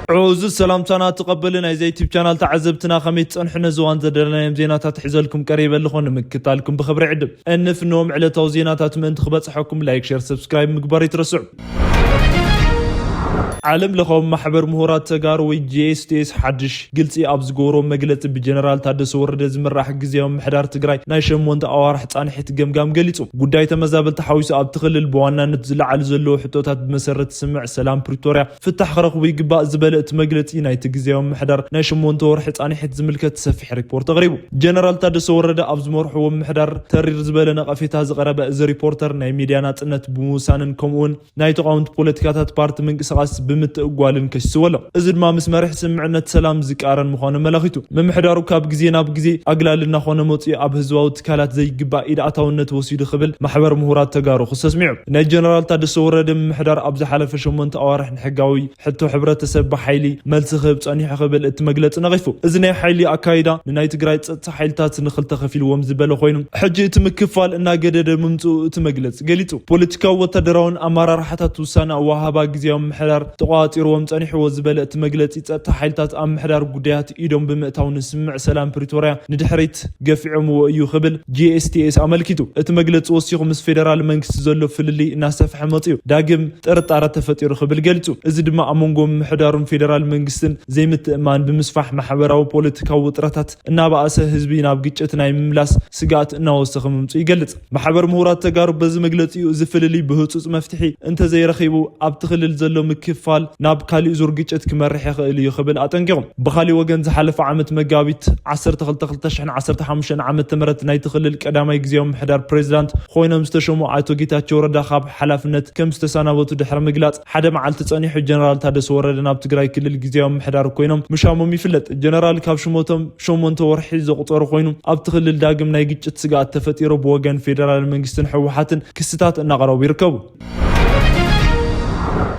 ዕዙዝ ሰላምታና ተቐበሉ። ናይዚ ዩቲብ ቻናል ተዓዘብትና ከመይ ትጸንሑ? ነዚ እዋን ዘደለናዮም ዜናታት ሒዘልኩም ቀሪበ ኣለኹ። ንምክታልኩም ብኽብሪ ዕድም። እንፍኖም ዕለታዊ ዜናታት ምእንቲ ክበጽሐኩም ላይክ፣ ሼር፣ ሰብስክራይብ ምግባር ይትረስዑ። ዓለም ለኻዊ ማሕበር ምሁራት ተጋሩ ወይ ጂ ኤስ ቲ ኤስ ሓድሽ ግልጺ ኣብ ዝገበሮ መግለጺ፣ ብጀነራል ታደሰ ወረደ ዝምራሕ ግዝያዊ ምሕዳር ትግራይ ናይ ሸሞንተ ኣዋርሕ ጻንሒት ገምጋም ገሊጹ። ጉዳይ ተመዛበልቲ ሓዊሱ ኣብቲ ክልል ብዋናነት ዝለዓሉ ዘለዉ ሕቶታት ብመሰረት ስምምዕ ሰላም ፕሪቶርያ ፍታሕ ክረኽቡ ይግባእ ዝበለ እቲ መግለጺ፣ ናይቲ ግዝያዊ ምሕዳር ናይ ሸሞንተ ወርሒ ጻንሒት ዝምልከት ሰፊሕ ሪፖርት ኣቕሪቡ። ጀነራል ታደሰ ወረደ ኣብ ዝመርሕዎ ምሕዳር ተሪር ዝበለ ነቐፌታ ዝቐረበ እዚ ሪፖርተር፣ ናይ ሚድያ ናጽነት ብምውሳንን ከምኡውን ናይ ተቓወምቲ ፖለቲካታት ፓርቲ ምንቅስቓስ ብምትእጓልን ከሲስዎ ኣሎ። እዚ ድማ ምስ መሪሕ ስምምዕነት ሰላም ዝቃረን ምዃኑ ኣመላኺቱ። ምምሕዳሩ ካብ ግዜ ናብ ግዜ ኣግላሊ እናኾነ መፂኡ፣ ኣብ ህዝባዊ ትካላት ዘይግባእ ኢድ ኣታውነት ወሲዱ ክብል ማሕበር ምሁራት ተጋሩ ክስ ኣስሚዑ። ናይ ጀነራል ታደሰ ወረደ ምምሕዳር ኣብ ዝሓለፈ ሸሞንተ ኣዋርሕ ንሕጋዊ ሕቶ ሕብረተሰብ ብሓይሊ መልሲ ክህብ ጸኒሑ ክብል እቲ መግለጺ ነቒፉ። እዚ ናይ ሓይሊ ኣካይዳ ንናይ ትግራይ ጸጥታ ሓይልታት ንኽልተ ከፊልዎም ዝበለ ኮይኑ፣ ሕጂ እቲ ምክፋል እናገደደ ምምጽኡ እቲ መግለጺ ገሊጹ። ፖለቲካዊ ወታደራውን ኣመራርሓታት ውሳነ ኣወሃሃባ ግዝያዊ ምምሕዳር ተቋጺርዎም ጸኒሕዎ ዝበለ እቲ መግለጺ፣ ጸጥታ ሓይልታት ኣብ ምሕዳር ጉዳያት ኢዶም ብምእታው ንስምምዕ ሰላም ፕሪቶርያ ንድሕሪት ገፊዖምዎ እዩ ክብል ጂ ኤስ ቲ ኤስ ኣመልኪቱ። እቲ መግለጺ ወሲኹ፣ ምስ ፌደራል መንግስቲ ዘሎ ፍልልይ እናሰፍሐ መጺኡ፣ ዳግም ጥርጣረ ተፈጢሩ ክብል ገሊጹ። እዚ ድማ ኣብ መንጎ ምምሕዳሩን ፌደራል መንግስትን ዘይምትእማን ብምስፋሕ፣ ማሕበራዊ ፖለቲካዊ ውጥረታት እናበኣሰ፣ ህዝቢ ናብ ግጭት ናይ ምምላስ ስግኣት እናወሰኸ ምምጹ ይገልጽ። ማሕበር ምሁራት ተጋሩ በዚ መግለጺኡ፣ እዚ ፍልልይ ብህጹጽ መፍትሒ እንተዘይረኺቡ፣ ኣብቲ ክልል ዘሎ ምክፋል ናብ ካሊእ ዙር ግጭት ክመርሕ ይኽእል እዩ ክብል ኣጠንቂቑ። ብኻሊእ ወገን፣ ዝሓለፈ ዓመት መጋቢት ዓሰርተ ክልተ ክልተ ሽሕን ዓሰርተ ሓሙሽተን ዓመተ ምህረት ናይቲ ክልል ቀዳማይ ግዝያዊ ምምሕዳር ፕሬዚዳንት ኮይኖም ዝተሸሙ ኣቶ ጌታቸው ረዳ ካብ ሓላፍነት ከም ዝተሰናበቱ ድሕሪ ምግላጽ፣ ሓደ መዓልቲ ጸኒሑ ጀነራል ታደሰ ወረደ ናብ ትግራይ ክልል ግዝያዊ ምምሕዳር ኮይኖም ምሻሞም ይፍለጥ። ጀነራል ካብ ሽሞቶም ሸሞንተ ወርሒ ዘቑጸሩ ኮይኑ፣ ኣብቲ ክልል ዳግም ናይ ግጭት ስግኣት ተፈጢሩ ብወገን ፌደራል መንግስትን ህወሓትን ክስታት እናቕረቡ ይርከቡ።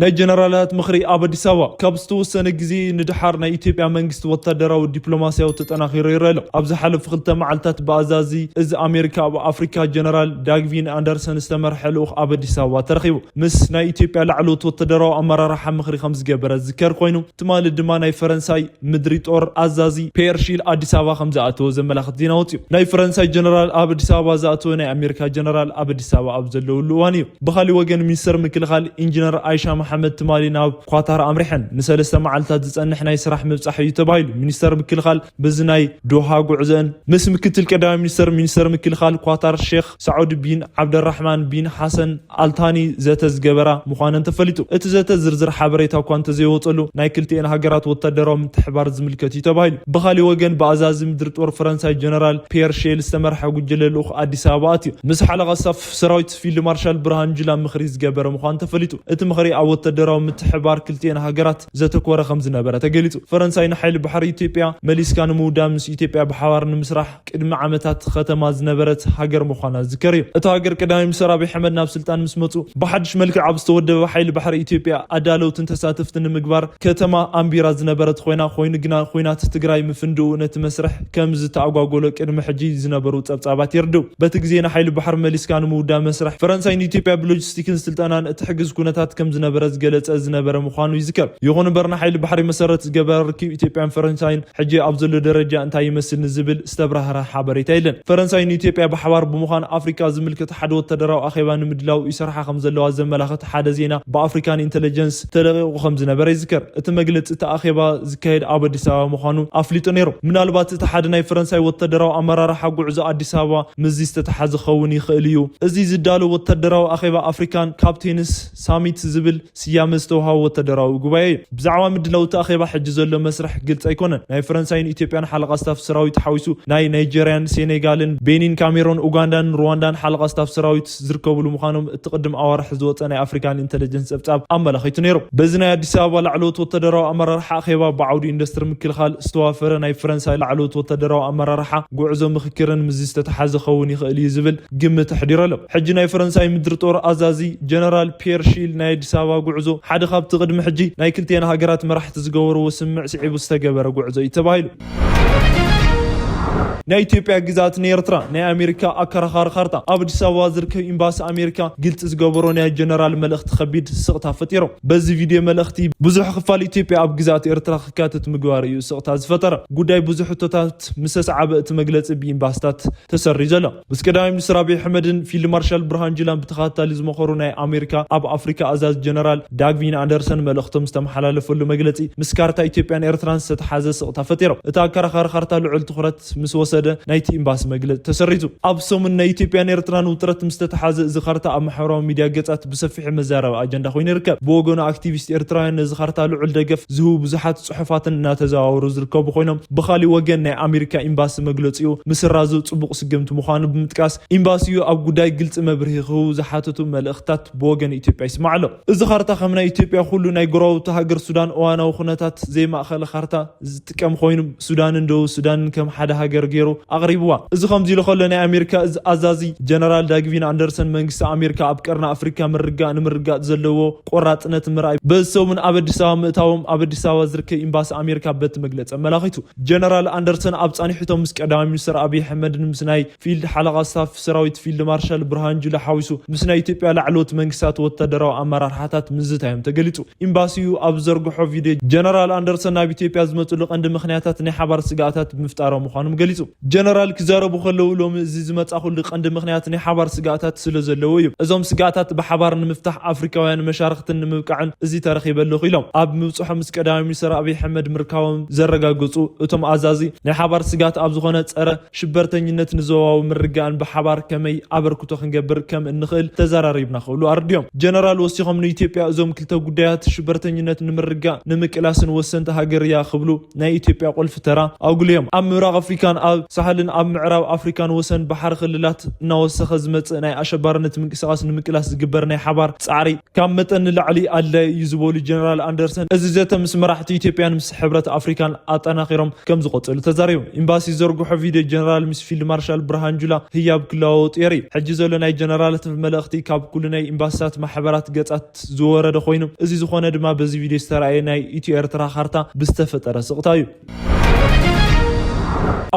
ናይ ጀነራላት ምኽሪ ኣብ ኣዲስ ኣበባ። ካብ ዝተወሰነ ግዜ ንድሓር ናይ ኢትዮጵያ መንግስቲ ወታደራዊ ዲፕሎማሲያዊ ተጠናኺሩ ይረአ ኣሎ። ኣብ ዝሓለፉ ክልተ መዓልታት ብኣዛዚ እዚ ኣሜሪካ ኣብ ኣፍሪካ ጀነራል ዳግቪን ኣንደርሰን ዝተመርሐ ልኡኽ ኣብ ኣዲስ ኣበባ ተረኺቡ። ምስ ናይ ኢትዮጵያ ላዕለዎት ወታደራዊ ኣመራርሓ ምኽሪ ከም ዝገበረ ዝከር ኮይኑ፣ ትማሊ ድማ ናይ ፈረንሳይ ምድሪ ጦር ኣዛዚ ፒየር ሺል ኣዲስ ኣበባ ከም ዝኣተወ ዘመላኽት ዜና ወፂኡ። ናይ ፈረንሳይ ጀነራል ኣብ ኣዲስ ኣበባ ዝኣተወ ናይ ኣሜሪካ ጀነራል ኣብ ኣዲስ ኣበባ ኣብ ዘለውሉ እዋን እዩ። ብኻሊእ ወገን፣ ሚኒስተር ምክልኻል ኢንጂነር ኣይሻ መሓመድ ትማሊ ናብ ኳታር ኣምሪሐን። ንሰለስተ መዓልታት ዝጸንሕ ናይ ስራሕ ምብጻሕ እዩ ተባሂሉ። ሚኒስተር ምክልኻል በዚ ናይ ዶሃ ጉዕዘን ምስ ምክትል ቀዳማይ ሚኒስተር፣ ሚኒስተር ምክልኻል ኳታር ሼክ ሳዑድ ቢን ዓብደራሕማን ቢን ሓሰን ኣልታኒ ዘተ ዝገበራ ምዃነን ተፈሊጡ። እቲ ዘተ ዝርዝር ሓበሬታ እኳ እንተዘይወጸሉ፣ ናይ ክልቲኤን ሃገራት ወታደራዊ ምትሕባር ዝምልከት እዩ ተባሂሉ። ብኻሊእ ወገን፣ ብኣዛዚ ምድሪ ጦር ፈረንሳይ ጀነራል ፒየር ሼል ዝተመርሐ ጉጅለ ልኡኽ ኣዲስ ኣበባ ኣትዩ። ምስ ሓለቓ ስታፍ ሰራዊት ፊልድ ማርሻል ብርሃኑ ጁላ ምኽሪ ዝገበረ ምዃኑ ተፈሊጡ። እቲ ምኽሪ ኣብ ወታደራዊ ምትሕባር ክልቲኤን ሃገራት ዘተኮረ ከም ዝነበረ ተገሊጹ። ፈረንሳይ ንሓይሊ ባሕሪ ኢትዮጵያ መሊስካ ንምውዳብ ምስ ኢትዮጵያ ብሓባር ንምስራሕ ቅድሚ ዓመታት ከተማ ዝነበረት ሃገር ምዃና ዝዝከር እዩ። እታ ሃገር ቀዳማይ ሚኒስትር ኣብይ ኣሕመድ ናብ ስልጣን ምስ መጹ፣ ብሓድሽ መልክዕ ኣብ ዝተወደበ ሓይሊ ባሕሪ ኢትዮጵያ ኣዳለውትን ተሳተፍትን ንምግባር ከተማ ኣንቢራ ዝነበረት ኮይና፣ ኮይኑ ግና፣ ኲናት ትግራይ ምፍንድኡ ነቲ መስርሕ ከም ዝተኣጓጎሎ ቅድሚ ሕጂ ዝነበሩ ጸብጻባት የርድኡ። በቲ ግዜ ንሓይሊ ባሕሪ መሊስካ ንምውዳብ መስርሕ፣ ፈረንሳይ ንኢትዮጵያ ብሎጂስቲክን ስልጠናን እትሕግዝ ኩነታት ከም ዝነበረ ዝገለጸ ዝነበረ ምዃኑ ይዝከር። ይኹን እምበር፣ ንሓይሊ ባሕሪ መሰረት ዝገበረ ርክብ ኢትዮጵያን ፈረንሳይን ሕጂ ኣብ ዘሎ ደረጃ እንታይ ይመስል ንዝብል ዝተብራህረ ሓበሬታ የለን። ፈረንሳይ ንኢትዮጵያ ብሓባር ብምዃን ኣፍሪካ ዝምልከት ሓደ ወታደራዊ ኣኼባ ንምድላው ይሰርሓ ከም ዘለዋ ዘመላኽት ሓደ ዜና ብኣፍሪካን ኢንተለጀንስ ተለቒቑ ከም ዝነበረ ይዝከር። እቲ መግለጺ፣ እቲ ኣኼባ ዝካየድ ኣብ ኣዲስ ኣበባ ምዃኑ ኣፍሊጡ ነይሩ። ምናልባት እቲ ሓደ ናይ ፈረንሳይ ወታደራዊ ኣመራርሓ ጉዕዞ ኣዲስ ኣበባ ምስዚ ዝተተሓዘ ክኸውን ይኽእል እዩ። እዚ ዝዳሎ ወታደራዊ ኣኼባ ኣፍሪካን ካፕቴንስ ሳሚት ዝብል ስያመ ዝተውሃቦ ወታደራዊ ጉባኤ እዩ። ብዛዕባ ምድላው እቲ ኣኼባ ሕጂ ዘሎ መስርሕ ግልፂ ኣይኮነን። ናይ ፈረንሳይን ኢትዮጵያን ሓለቓ ስታፍ ሰራዊት ሓዊሱ፣ ናይ ናይጀርያን፣ ሴኔጋልን፣ ቤኒን፣ ካሜሮን፣ ኡጋንዳን ሩዋንዳን ሓለቓ ስታፍ ሰራዊት ዝርከብሉ ምዃኖም እቲ ቅድም ኣዋርሕ ዝወፀ ናይ ኣፍሪካን ኢንተለጀንስ ፀብፃብ ኣመላኺቱ ነይሩ። በዚ ናይ ኣዲስ ኣበባ ላዕለዎት ወታደራዊ ኣመራርሓ ኣኼባ፣ ብዓውዲ ኢንዱስትሪ ምክልኻል ዝተዋፈረ ናይ ፈረንሳይ ላዕለዎት ወታደራዊ ኣመራርሓ ጉዕዞ ምኽክርን ምስዚ ዝተተሓዘ ክኸውን ይኽእል እዩ ዝብል ግምት ኣሕዲሩ ኣሎ። ሕጂ ናይ ፈረንሳይ ምድሪ ጦር ኣዛዚ ጀነራል ፒየር ሺል ናይ ኣዲስ ኣበባ ጉዕዞ ሓደ ካብቲ ቅድሚ ሕጂ ናይ ክልቲኤን ሃገራት መራሕቲ ዝገበርዎ ስምምዕ ስዒቡ ዝተገበረ ጉዕዞ እዩ ተባሂሉ። ናይ ኢትዮጵያ ግዛት ንኤርትራ ናይ ኣሜሪካ ኣከራኻሪ ካርታ። ኣብ ኣዲስ ኣበባ ዝርከብ ኤምባሲ ኣሜሪካ ግልፂ ዝገበሮ ናይ ጀነራል መልእኽቲ ከቢድ ስቕታ ፈጢሩ። በዚ ቪድዮ መልእኽቲ ብዙሕ ክፋል ኢትዮጵያ ኣብ ግዛት ኤርትራ ክካተት ምግባር እዩ ስቕታ ዝፈጠረ። ጉዳይ ብዙሕ ሕቶታት ምስ ኣስዓበ እቲ መግለፂ ብኤምባስታት ተሰሪዙ ኣሎ። ምስ ቀዳማይ ሚኒስትር ኣቢይ ኣሕመድን ፊልድ ማርሻል ብርሃን ጁላን ብተኸታታሊ ዝመኸሩ ናይ ኣሜሪካ ኣብ ኣፍሪካ ኣዛዚ ጀነራል ዳግቪን ኣንደርሰን መልእኽቶም ዝተመሓላለፈሉ መግለፂ ምስ ካርታ ኢትዮጵያን ኤርትራን ዝተተሓዘ ስቕታ ፈጢሮም። እቲ ኣከራኻሪ ካርታ ልዑል ትኹረት ምስ ወሰደ ናይቲ ኤምባሲ መግለፂ ተሰሪዙ። ኣብ ሰሙን ናይ ኢትዮጵያን ኤርትራን ውጥረት ምስ ተተሓዘ እዚ ካርታ ኣብ ማሕበራዊ ሚድያ ገጻት ብሰፊሑ መዛረቢ ኣጀንዳ ኮይኑ ይርከብ። ብወገኑ ኣክቲቪስት ኤርትራውያን ነዚ ካርታ ልዑል ደገፍ ዝህቡ ብዙሓት ጽሑፋትን እናተዘዋወሩ ዝርከቡ ኮይኖም ብኻሊእ ወገን ናይ ኣሜሪካ ኤምባሲ መግለጺኡ ምስራዙ ጽቡቕ ስግምቲ ምዃኑ ብምጥቃስ ኤምባሲኡ ኣብ ጉዳይ ግልጺ መብርሂ ክህቡ ዝሓተቱ መልእኽታት ብወገን ኢትዮጵያ ይስማዕ ኣሎ። እዚ ካርታ ከም ናይ ኢትዮጵያ ኩሉ ናይ ጎረባብቲ ሃገር ሱዳን እዋናዊ ኩነታት ዘይማእኸለ ካርታ ዝጥቀም ኮይኑ ሱዳንን ደቡብ ሱዳንን ከም ሓደ ሃገር ገይሩ ኣቕሪብዋ። እዚ ከምዚ ኢሉ ከሎ ናይ ኣሜሪካ እዚ ኣዛዚ ጀነራል ዳግቪን ኣንደርሰን መንግስቲ ኣሜሪካ ኣብ ቀርኒ ኣፍሪካ ምርጋእ ንምርጋጥ ዘለዎ ቆራጽነት ምርኣይ በዚ ሰሙን ኣብ ኣዲስ ኣበባ ምእታዎም ኣብ ኣዲስ ኣበባ ዝርከብ ኤምባሲ ኣሜሪካ በቲ መግለጺ ኣመላኺቱ። ጀነራል ኣንደርሰን ኣብ ጻኒሕቶም ምስ ቀዳማይ ሚኒስትር ኣብይ ኣሕመድን ምስ ናይ ፊልድ ሓለቓ ስታፍ ሰራዊት ፊልድ ማርሻል ብርሃን ጁላ ሓዊሱ ምስ ናይ ኢትዮጵያ ላዕለዎት መንግስታት ወታደራዊ ኣመራርሓታት ምዝታዮም ተገሊጹ። ኤምባሲኡ ኣብ ዘርግሖ ቪድዮ ጀነራል ኣንደርሰን ናብ ኢትዮጵያ ዝመፅሉ ቀንዲ ምኽንያታት ናይ ሓባር ስግኣታት ብምፍጣሮም ምዃኖም ገሊጹ። ጀነራል ክዛረቡ ከለዉ ሎሚ እዚ ዝመፃኹሉ ቀንዲ ምኽንያት ናይ ሓባር ስግኣታት ስለ ዘለዎ እዩ። እዞም ስግኣታት ብሓባር ንምፍታሕ ኣፍሪካውያን መሻርክትን ንምብቃዕን እዚ ተረኺበ ኣለኹ ኢሎም። ኣብ ምብፅሖም ምስ ቀዳማይ ሚኒስትር ኣብይ ኣሕመድ ምርካቦም ዘረጋገፁ እቶም ኣዛዚ ናይ ሓባር ስግኣት ኣብ ዝኾነ ፀረ ሽበርተኝነት ንዞባዊ ምርግጋእን ብሓባር ከመይ ኣበርክቶ ክንገብር ከም እንኽእል ተዘራሪብና ክብሉ ኣረዲኦም። ጀነራል ወሲኾም ንኢትዮጵያ እዞም ክልተ ጉዳያት ሽበርተኝነት ንምርጋእ ንምቅላስን ወሰንቲ ሃገር እያ ክብሉ ናይ ኢትዮጵያ ቁልፊ ተራ ኣጉልዮም። ኣብ ምብራቕ ኣፍሪካን ኣብ ሳሕልን ኣብ ምዕራብ ኣፍሪካን ወሰን ባሕሪ ክልላት እናወሰኸ ዝመጽእ ናይ ኣሸባርነት ምንቅስቃስ ንምቅላስ ዝግበር ናይ ሓባር ጻዕሪ ካብ መጠን ንላዕሊ ኣድላዪ እዩ ዝበሉ ጀነራል ኣንደርሰን፣ እዚ ዘተ ምስ መራሕቲ ኢትዮጵያን ምስ ሕብረት ኣፍሪካን ኣጠናኺሮም ከም ዝቐጽሉ ተዛሪቦም። ኤምባሲ ዘርግሖ ቪድዮ ጀነራል ምስ ፊልድ ማርሻል ብርሃን ጁላ ህያብ ክለዋወጡ የርኢ። ሕጂ ዘሎ ናይ ጀነራላት መልእኽቲ ካብ ኩሉ ናይ ኤምባሲታት ማሕበራት ገጻት ዝወረደ ኮይኑ፣ እዚ ዝኾነ ድማ በዚ ቪድዮ ዝተራእየ ናይ ኢትዮ ኤርትራ ካርታ ብዝተፈጠረ ስቕታ እዩ።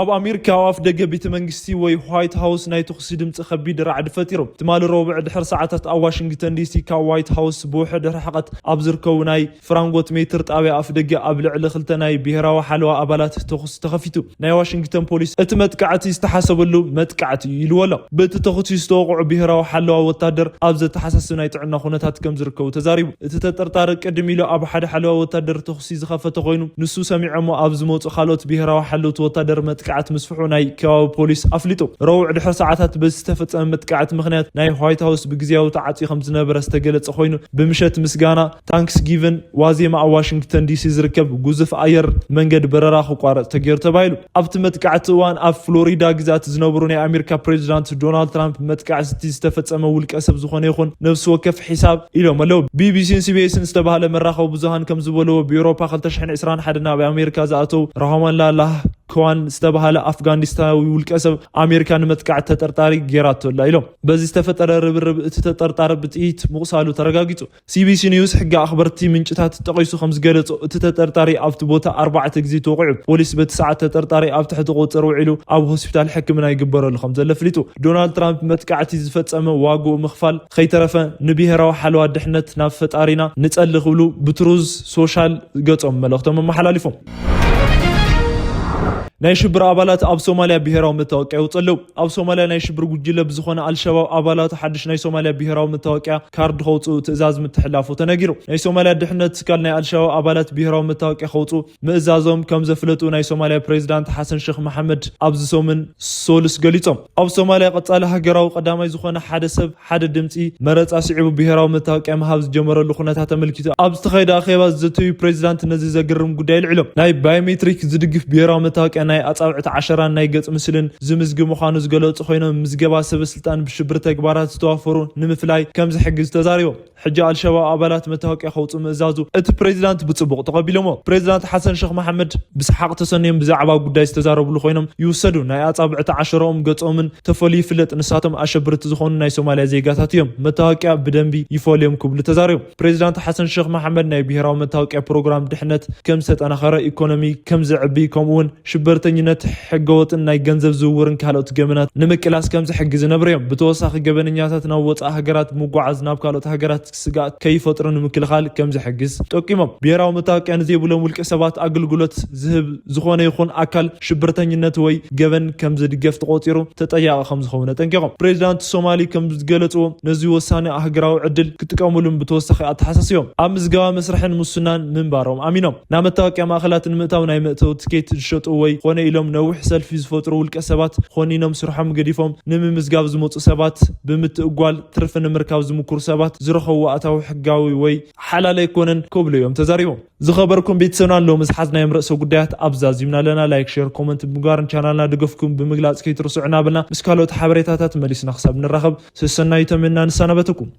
ኣብ ኣሜሪካ ኣብ ኣፍ ደገ ቤተ መንግስቲ ወይ ዋይት ሃውስ ናይ ተኹሲ ድምፂ ከቢድ ራዕዲ ፈጢሩ። ትማሊ ረቡዕ ድሕሪ ሰዓታት ኣብ ዋሽንግተን ዲሲ ካብ ዋይት ሃውስ ብውሕድ ርሕቀት ኣብ ዝርከቡ ናይ ፍራንጎት ሜትር ጣብያ ኣፍ ደገ ኣብ ልዕሊ ክልተ ናይ ብሄራዊ ሓለዋ ኣባላት ተኹሲ ተኸፊቱ። ናይ ዋሽንግተን ፖሊስ እቲ መጥቃዕቲ ዝተሓሰበሉ መጥቃዕቲ እዩ ኢልዎ ኣሎ። በቲ ተኹሲ ዝተወቕዑ ብሄራዊ ሓለዋ ወታደር ኣብ ዘተሓሳስብ ናይ ጥዕና ኩነታት ከም ዝርከቡ ተዛሪቡ። እቲ ተጠርጣሪ ቅድም ኢሉ ኣብ ሓደ ሓለዋ ወታደር ተኹሲ ዝኸፈተ ኮይኑ ንሱ ሰሚዖሞ ኣብ ዝመፁ ካልኦት ብሄራዊ ሓለውቲ ወታደር መጥቃዕቲ ምስፍሑ ናይ ከባቢ ፖሊስ ኣፍሊጡ። ረቡዕ ድሕሪ ሰዓታት በዚ ዝተፈጸመ መጥቃዕቲ ምኽንያት ናይ ዋይት ሃውስ ብግዜያዊ ተዓጽዩ ከም ዝነበረ ዝተገለጸ ኮይኑ ብምሸት ምስጋና ታንክስ ጊቨን ዋዜማ ኣብ ዋሽንግተን ዲሲ ዝርከብ ግዙፍ ኣየር መንገድ በረራ ክቋረጽ ተገይሩ ተባሂሉ። ኣብቲ መጥቃዕቲ እዋን ኣብ ፍሎሪዳ ግዛት ዝነብሩ ናይ ኣሜሪካ ፕሬዚዳንት ዶናልድ ትራምፕ መጥቃዕቲ ዝተፈጸመ ውልቀ ሰብ ዝኾነ ይኹን ነፍሲ ወከፍ ሒሳብ ኢሎም ኣለዉ። ቢቢሲን ሲቢኤስን ዝተባህለ መራኸቢ ብዙሃን ከም ዝበለዎ ብኤውሮፓ ክልተ ሽሕን ዕስራን ሓደን ናብ ኣሜሪካ ዝኣተው ራሆማንላ ላህ ክዋን ዝተባህለ ኣፍጋኒስታዊ ውልቀ ሰብ ኣሜሪካ ንመጥቃዕቲ ተጠርጣሪ ገይራቶ ኣላ ኢሎም። በዚ ዝተፈጠረ ርብርብ እቲ ተጠርጣሪ ብጥይት ምቑሳሉ ተረጋጊጹ። ሲቢሲ ኒውስ ሕጊ ኣኽበርቲ ምንጭታት ጠቒሱ ከም ዝገለጾ እቲ ተጠርጣሪ ኣብቲ ቦታ ኣርባዕተ ግዜ ተወቒዑ። ፖሊስ በቲ ሰዓት ተጠርጣሪ ኣብ ትሕቲ ቁጽር ውዒሉ ኣብ ሆስፒታል ሕክምና ይግበረሉ ከም ዘሎ ኣፍሊጡ። ዶናልድ ትራምፕ መጥቃዕቲ ዝፈጸመ ዋግኡ ምኽፋል ከይተረፈ ንብሄራዊ ሓለዋ ድሕነት ናብ ፈጣሪና ንጸሊ ክብሉ ብትሩዝ ሶሻል ገጾም መልእኽቶም ኣመሓላሊፎም። ናይ ሽብር ኣባላት ኣብ ሶማልያ ብሄራዊ መታወቂያ ይወፁ ኣለዉ። ኣብ ሶማልያ ናይ ሽብር ጉጅለ ብዝኾነ ኣልሸባብ ኣባላቱ ሓድሽ ናይ ሶማልያ ብሄራዊ መታወቂያ ካርድ ከውፅኡ ትእዛዝ ምትሕላፉ ተነጊሩ። ናይ ሶማልያ ድሕነት ትካል ናይ ኣልሸባብ ኣባላት ብሄራዊ መታወቂያ ከውፅኡ ምእዛዞም ከም ዘፍለጡ ናይ ሶማልያ ፕሬዚዳንት ሓሰን ሼክ መሓመድ ኣብዚ ሰሙን ሶሉስ ገሊጾም። ኣብ ሶማልያ ቀጻሊ ሃገራዊ ቀዳማይ ዝኾነ ሓደ ሰብ ሓደ ድምፂ መረፃ ስዒቡ ብሄራዊ መታወቂያ ምሃብ ዝጀመረሉ ኩነታት ኣመልኪቱ ኣብ ዝተኸየደ ኣኼባ ዝዘተዩ ፕሬዚዳንት ነዚ ዘግርም ጉዳይ ኣልዒሎም። ናይ ባዮሜትሪክ ዝድግፍ ብሄራዊ መታወቂያ ናይ ኣፃብዕቲ ዓሸራን ናይ ገፅ ምስልን ዝምዝግብ ምዃኑ ዝገለፁ ኮይኖም ምዝገባ ሰበ ስልጣን ብሽብር ተግባራት ዝተዋፈሩ ንምፍላይ ከም ዝሕግዝ ተዛሪቦም። ሕጂ ኣልሸባብ ኣባላት መታወቂያ ከውፅኡ ምእዛዙ እቲ ፕሬዚዳንት ብፅቡቕ ተቐቢሎሞ። ፕሬዚዳንት ሓሰን ሸኽ መሓመድ ብሰሓቕ ተሰንዮም ብዛዕባ ጉዳይ ዝተዛረብሉ ኮይኖም ይውሰዱ። ናይ ኣፃብዕቲ ዓሸራኦም ገፆምን ተፈልዩ ይፍለጥ። ንሳቶም ኣሸብርቲ ዝኾኑ ናይ ሶማልያ ዜጋታት እዮም። መታወቂያ ብደንቢ ይፈልዮም ክብሉ ተዛሪቦም። ፕሬዚዳንት ሓሰን ሸኽ መሓመድ ናይ ብሄራዊ መታወቂያ ፕሮግራም ድሕነት ከም ዝተጠናኸረ፣ ኢኮኖሚ ከም ዝዕቢ፣ ከምኡውን ሽበርተኝነት፣ ሕገወጥን ናይ ገንዘብ ዝውውርን ካልኦት ገበናት ንምቅላስ ከም ዝሕግዝ ነብርዮም። ብተወሳኺ ገበነኛታት ናብ ወፃኢ ሃገራት ብምጓዓዝ ናብ ካልኦት ሃገራት ስጋት ከይፈጥሩ ንምክልኻል ከም ዝሕግዝ ጠቂሞም። ብሄራዊ መታወቂያ ንዘይብሎም ውልቀ ሰባት ኣገልግሎት ዝህብ ዝኾነ ይኹን ኣካል ሽብርተኝነት ወይ ገበን ከም ዝድገፍ ተቆፂሩ ተጠያቂ ከም ዝኸውን ኣጠንቂቖም። ፕሬዚዳንት ሶማሊ ከም ዝገለፅዎ ነዚ ወሳኒ ኣህግራዊ ዕድል ክጥቀሙሉን ብተወሳኺ ኣተሓሳሲቦም። ኣብ ምዝገባ መስርሕን ሙስናን ምንባሮም ኣሚኖም። ናብ መታወቂያ ማእኸላት ንምእታው ናይ መእተዊ ትኬት ዝሸጡ ወይ ኾነ ኢሎም ነዊሕ ሰልፊ ዝፈጥሩ ውልቀ ሰባት ኾኒኖም ስርሖም ገዲፎም ንምምዝጋብ ዝመፁ ሰባት ብምትእጓል ትርፊ ንምርካብ ዝምክሩ ሰባት ዝረኸቡ ኣታዊ ሕጋዊ ወይ ሓላል ኣይኮነን ክብሉ እዮም ተዛሪቦም። ዝኸበርኩም ቤተሰብና ሎሚ ዝሓዝናዮም ርእሰ ጉዳያት ኣብዛ ዚምና ኣለና። ላይክ፣ ሼር፣ ኮመንት ብምግባርን ቻናልና ድገፍኩም ብምግላፅ ከይትርስዑ እናበልና ምስ ካልኦት ሓበሬታታት መሊስና ክሳብ ንራኸብ ሰሰናዩ ተመና ንሰናበተኩም።